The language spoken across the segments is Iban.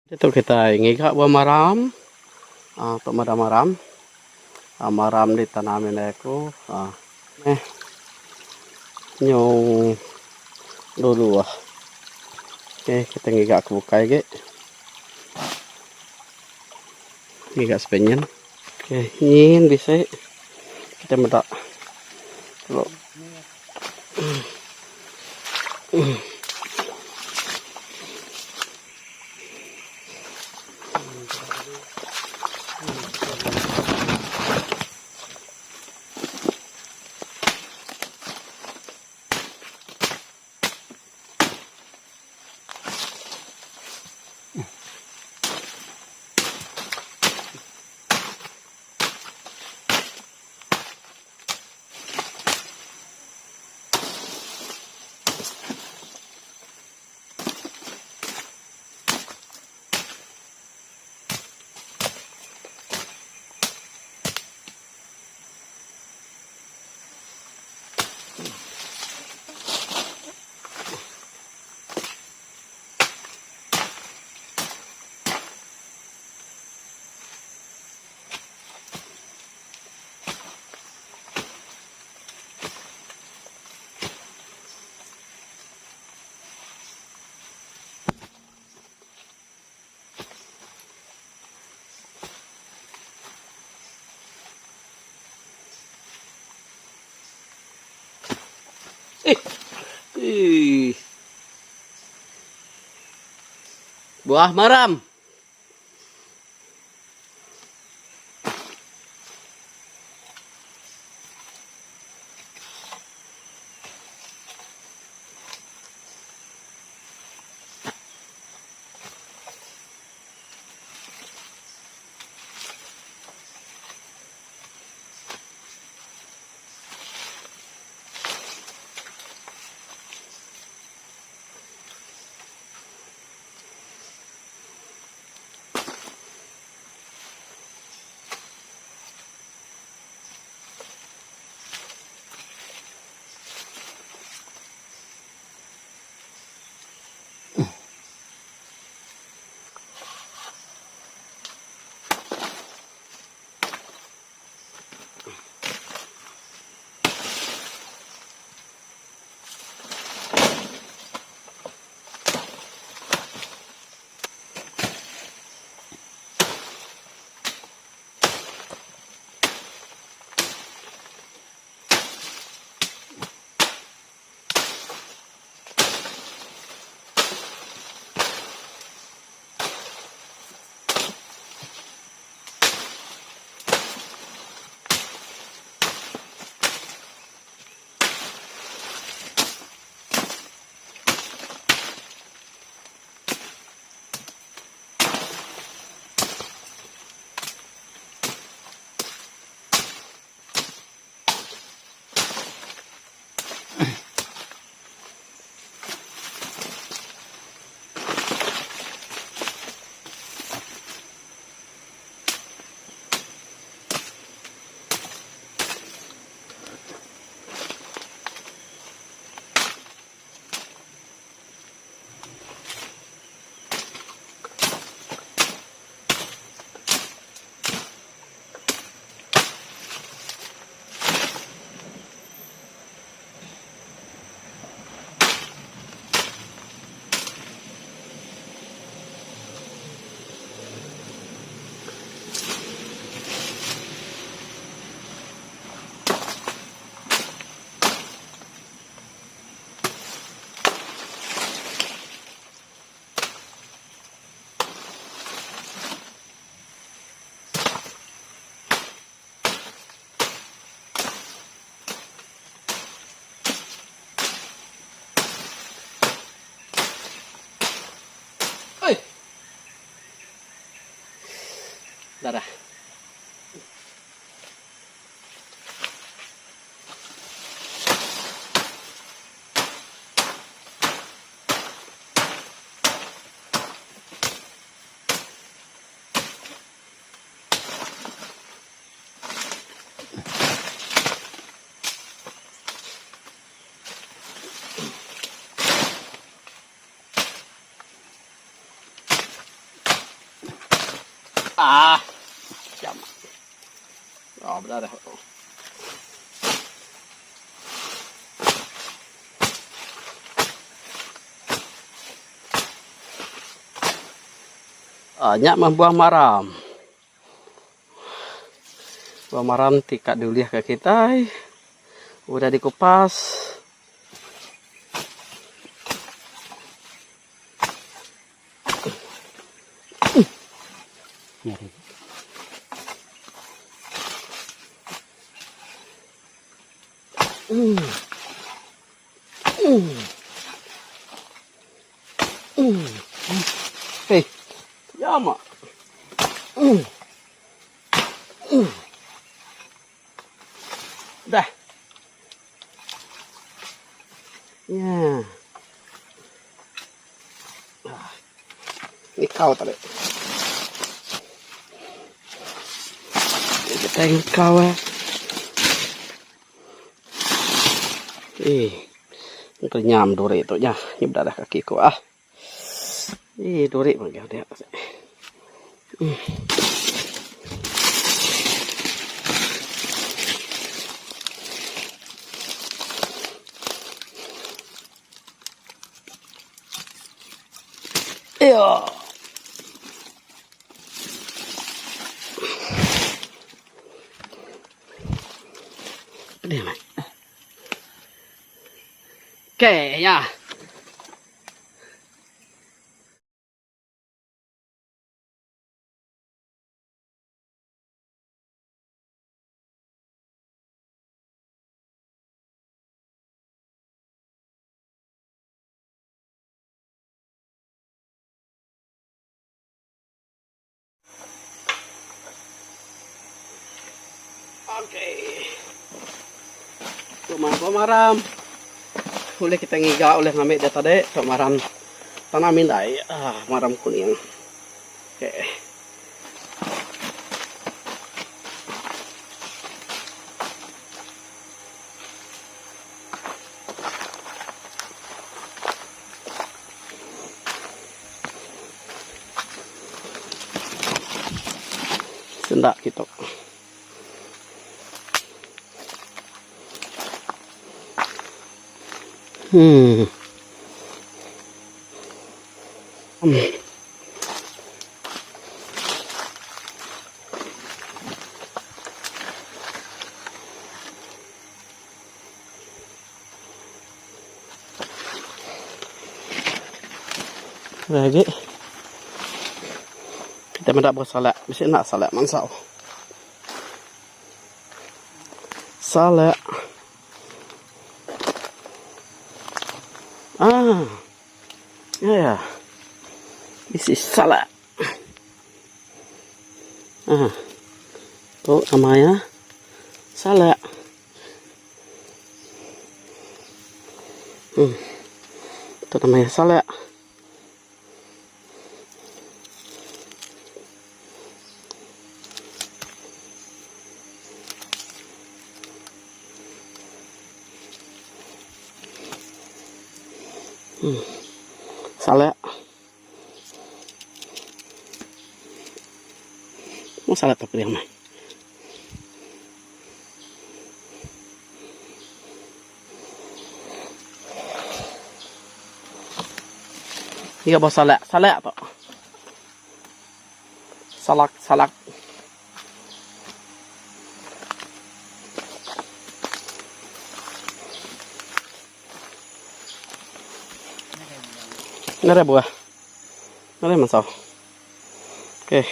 Ditu kitai ngiga buah maram uhh tu madah maram uhh maram ditanam indai aku uhh meh nyu dulu ah. Okay kitai ngiga ke bukai agi ngiga sepenyin. Okay nyin bisi kitai meda dulu. Buah maram. Oi. Darah. Ah. Jam. Oh, bedarah tu. Ah, nya mah buah maram. Buah maram ti ka diulih ka kitai udah dikupas. Hei, lama. Dah. Nya. Nikau tadi. Kita nikau eh. Eh. Kenyam duri tu nya. Nya berdarah kaki ku ah. Ih duri mah gih dia. Iya. Pedih meh. Okey nya. Okey. Tu mah buah maram. Ulih kita ngiga ulih ngambi dia tadi tu maram tanah mindai aaa maram kuning. Okey. Senda kitu. Hmm. Hmm. Lagi. Kita meda buah salak. Bisi enda salak mansau. Salak. Ah. Ya ya. Bisi salak. Ah. Tu nama iya. Salak. Hmm. Tu nama iya salak. Hmm. Salak. Mau salak tu pilih mah. Iya ba salak, salak tu. Salak, salak. Ngarai buah. Ngarai mansau. Okey.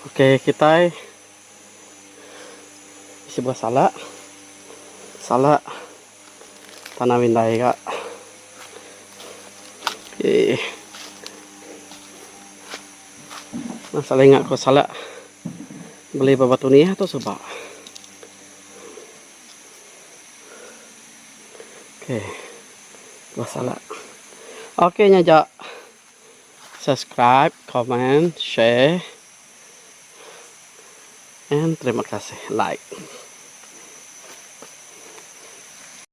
Okey kitai bisi buah salak. Salak tanah windai ga. Okey. Masalah ingat ko salak beli ba batu niah tu suba. Okey. Buah salak. Okey nya ja. Subscribe, comment, share. And terima kasih like.